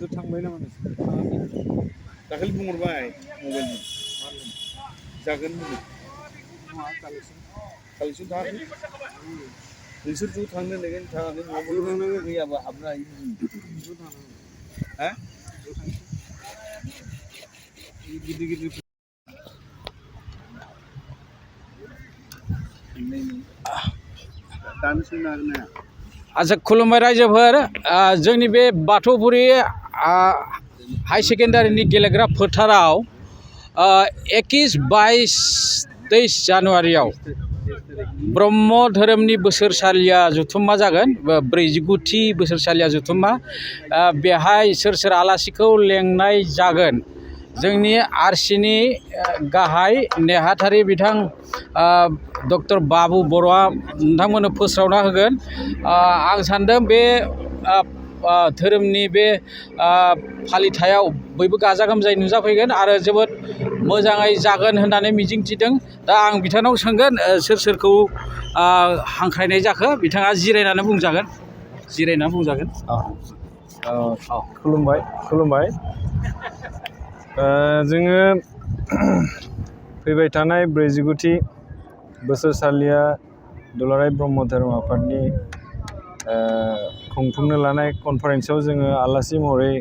थांबाय नामा नोंसोर? दाखालि बुंहरबाय मबाइलनि जागोन होनो कालेक्सन थाङाखै नोंसोर ज' थांनो होननायखाय थाङाखै नङाबा गैयाबा हाबनो हायो हा गिदिर गिदिर दानो सोंनो हागोन ना? आच्छा खुलुमबाय रायजोफोर जोंनि बे बाथौफुरि हाई सेकेन्डारिनि गेलेग्रा फोथाराव 21, 22, 23 जानुवारियाव ब्रह्म धोरोमनि बोसोरसालिया जथुम्मा जागोन 49थि बोसोरसालिया जथुम्मा बेहाय सोर सोर आलासिखौ लेंनाय जागोन जोंनि आरसिनि गाहाय नेहाथारि बिथां डक्टर बाबु बर'आ नोंथांमोननो फोस्रावना होगोन आं सानदों बे धोरोमनि बे फालिथायाव बयबो गाजा गोमजायै नुजाफैगोन आरो जोबोद मोजाङै जागोन होननानै मिजिंथिदों दा आं बिथांनाव सोंगोन सोर सोरखौ हांख्रायनाय जाखो बिथाङा जिरायनानै बुंजागोन खुलुमबाय जोङो फैबाय थानाय 49थि बोसोरसालिया दुलाराय ब्रह्म धोरोम आफादनि खुंफुंनो लानाय कनफारेन्सआव जोङो आलासि महरै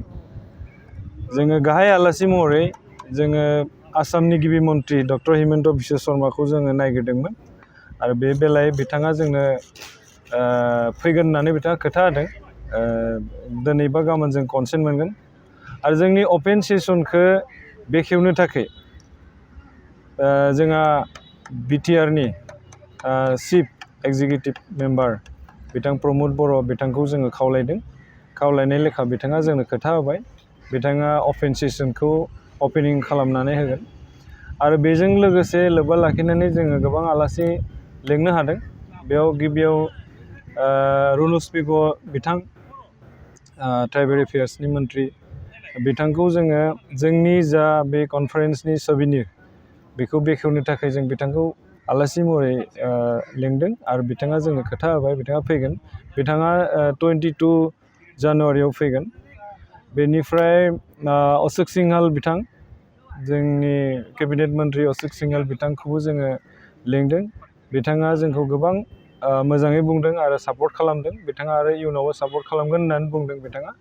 जोङो गाहाय आलासि महरै जोङो आसामनि गिबि मन्थ्रि डक्टर हिमन्त बिश्व शर्माखौ जोङो नायगिरदोंमोन आरो बे बेलायाव बिथाङा जोंनो फैगोन होननानै बिथाङा खोथा होदों दिनै बा गाबोन जों कनसेन्ट मोनगोन आरो जोंनि अपेन सेसनखौ बेखेवनो थाखाय जोंहा बिटिआरनि चिफ एक्जिकिउटिभ मेम्बार बिथां प्रमद बर' बिथांखौ जोङो खावलायनाय लेखा बिथाङा जोंनो खोथा होबाय बिथाङा अपेन सेसनखौ अपेनिं खालामनानै होगोन आरो बेजों लोगोसे लोब्बा लाखिनानै जोङो गोबां आलासि लेंनो हादों बेयाव गिबियाव रुनुस पेगु बिथां ट्राइबेल एफेयार्सनि मन्थ्रि बिथांखौ जोङो जोंनि जा बे कनफारेन्सनि सबिनिर बेखौ बेखेवनो थाखाय जों बिथांखौ आलासि महरै लेंदों आरो बिथाङा जोंनो खोथा होबाय बिथाङा फैगोन बिथाङा 22 जानुवारियाव फैगोन बेनिफ्राय अशोक सिंहाल बिथां जोंनि केबिनेट मन्थ्रि अशोक सिंहाल बिथांखौबो जोङो लेंदों बिथाङा जोंखौ गोबां मोजाङै बुंदों आरो सापर्ट खालामदों बिथाङा आरो इयुनावबो सापर्ट खालामगोन होननानै बुंदों बिथाङा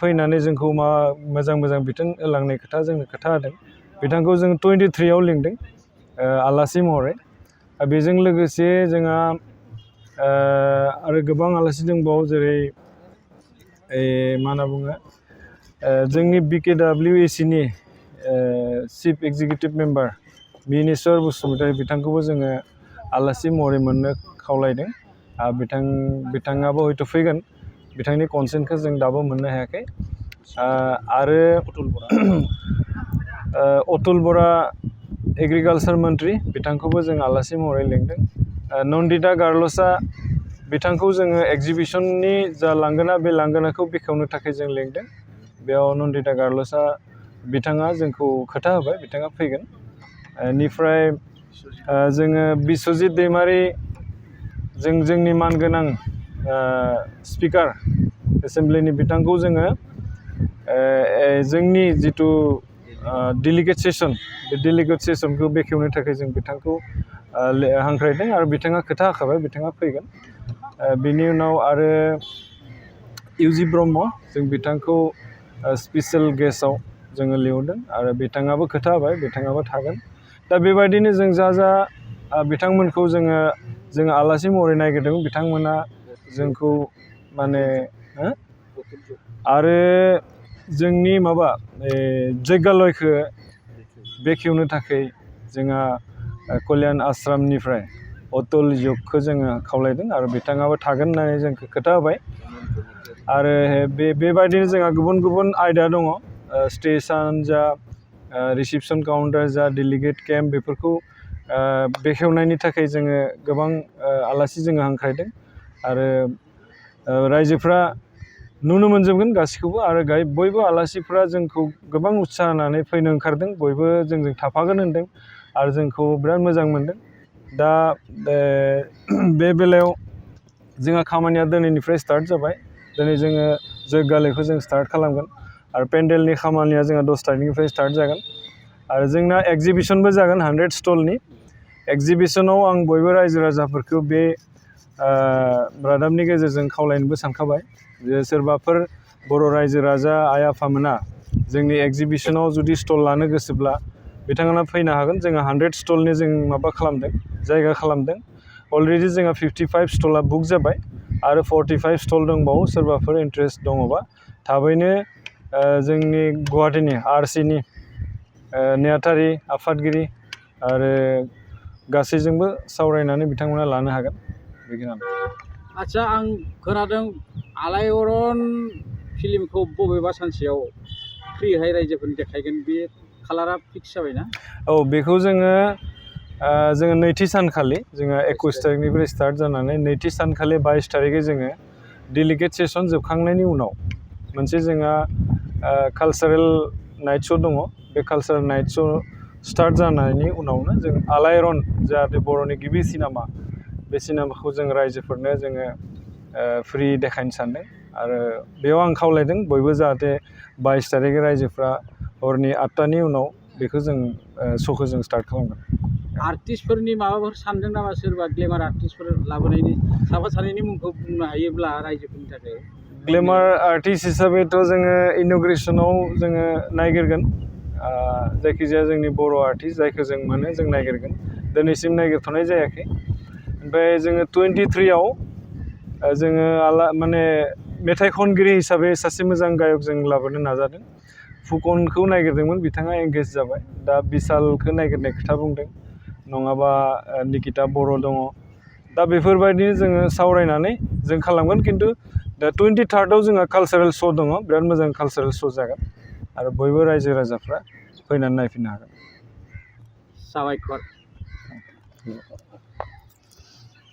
फैनानै जोंखौ मोजां बिथोन होलांनाय जोंनो खोथा होदों बिथांखौ जों 23आव लिंदों आलासि महरै बेजों लोगोसे जोंहा आरो गोबां आलासि दंबावो जेरै मा होनना बुङो जोंनि BKWACनि चिफ एक्जिकिउटिभ मेम्बार मिनेस्वर बसुमतारी बिथांखौबो जोङो आलासि महरै मोननो खावलायदों बिथाङाबो हयथ' फैगोन बिथांनि कनसेन्टखौ जों दाबो मोननो हायाखै आरो अतुल बरा एग्रिकालसार मन्थ्रि बिथांखौबो जों आलासि महरै लेंदों नन्दिता गार्लसा बिथांखौ जोङो एक्जिबिसननि जा लांगोना बे लांगोनाखौ बेखेवनो थाखाय जों लेंदों बेयाव नन्दिता गार्लसा बिथाङा जोंखौ खोथा होबाय बिथाङा फैगोन बेनिफ्राय जोङो बिस्वजित दैमारि जोंनि मानगोनां स्पिकार एसेमब्लिनि बिथांखौ जोङो जोंनि जिथु डेलिगेट सेसन बे डेलिगेट सेसनखौ बेखेवनो थाखाय जों बिथांखौ हांख्रायदों आरो बिथाङा खोथा होखाबाय बिथाङा फैगोन बिनि उनाव आरो इउजि ब्रह्म जों बिथांखौ स्पेसियेल गेस्टआव जोङो लिंहरदों आरो बिथाङाबो खोथा होबाय बिथाङाबो थागोन दा बेबायदिनो जों जा बिथांमोनखौ जोङो आलासि महरै नागिरदों बिथांमोना जोंखौ माने आरो जोंनि जयगालयखौ बेखेवनो थाखाय जोंहा कल्याण आश्रमनिफ्राय अतुल यगखौ जोङो खावलायदों आरो बिथाङाबो थागोन होननानै जोंखौ खोथा होबाय आरो बेबायदिनो जोंहा गुबुन गुबुन आयदा दङ स्टेसन जा रिसिपसन काउन्टार जा डेलिगेट केम्प बेफोरखौ बेखेवनायनि थाखाय जोङो गोबां आलासि जोङो हांख्रायदों आरो रायजोफ्रा नुनो मोनजोबगोन गासैखौबो आरो बयबो आलासिफ्रा जोंखौ गोबां उत्साह होनानै फैनो ओंखारदों बयबो जोंजों थाफागोन होनदों आरो जोंखौ बिराद मोजां मोनदों दा बे बेलायाव जोंहा खामानिया दिनैनिफ्राय स्टार्ट जाबाय दिनै जोङो जयगालिखौ जों स्टार्ट खालामगोन आरो पेन्डेलनि खामानिया जोंहा 10 तारिखनिफ्राय स्टार्ट जागोन आरो जोंना एक्जिबिशनबो जागोन 100 स्टलनि एक्जिबिशनाव आं बयबो रायजो राजाफोरखौ बे रादाबनि गेजेरजों खावलायनोबो सानखाबाय जे सोरबाफोर बर' रायजो राजा आइ आफामोना जोंनि एक्जिबिशनाव जुदि स्टल लानो गोसोब्ला बिथांमोना फैनो हागोन जोंहा 100 स्टलनि जों माबा खालामदों जायगा खालामदों अलरेडि जोंहा 55 स्टला बुक जाबाय आरो 45 स्टल दंबावो सोरबाफोर इन्ट्रेस्ट दङबा थाबैनो जोंनि गुवाहाटीनि आरसिनि नेहाथारि आफादगिरि आरो गासैजोंबो सावरायनानै बिथांमोना लानो हागोन बेखिनियानो। आच्चा आं खोनादों आलायारन फिल्मखौ बबेबा सानसेयाव फ्रिहाय रायजोफोरनो देखायगोन बे कालारा फिक्स जाबायना? औ बेखौ जोङो नैथि सानखालि जोङो 21 तारिखनिफ्राय स्टार्ट जानानै नैथि सानखालि 22 तारिखै जोङो डेलिगेट सेसन जोबखांनायनि उनाव मोनसे जोंहा कालचारेल नाइट श' दङ बे कालचारेल नाइट श' स्टार्ट जानायनि उनावनो जों आलायारन जाहाथे बर'नि गिबि सिनेमा बे सिनेमाखौ जों रायजोफोरनो जोङो फ्रि देखायनो सानदों आरो बेयाव आं खावलायदों बयबो जाहाथे 22 तारिखै रायजोफ्रा हरनि 8टानि उनाव बेखौ जों श'खौ जों स्टार्ट खालामगोन। आर्टिस्टफोरनि माबाफोर सानदों नामा सोरबा ग्लेमार आर्टिस्टफोर लाबोनायनि साफा सानैनि मुंखौ बुंनो हायोब्ला रायजोफोरनि थाखाय? ग्लेमार आर्टिस्ट हिसाबैथ' जोङो इन'ग्रेसनाव जोङो नायगिरगोन जायखिजाया जोंनि बर' आर्टिस्ट जायखौ जों मोनो जों नायगिरगोन दिनैसिम नायगिरथ'नाय जायाखै ओमफ्राय जोङो 23आव जोङो माने मेथाइ खनगिरि हिसाबै सासे मोजां गायक जों लाबोनो नाजादों फुकनखौ नायगिरदोंमोन बिथाङा एंगेज जाबाय दा बिशालखौ नायगिरनाय खोथा बुंदों नङाबा निकिता बर' दङ दा बेफोरबायदिनो जोङो सावरायनानै जों खालामगोन खिन्थु दा 23rd जोंहा कालचारेल श' दङ बिराद मोजां कालचारेल श' जागोन आरो बयबो रायजो राजाफ्रा फैनानै नायफैनो हागोन। साबायखर।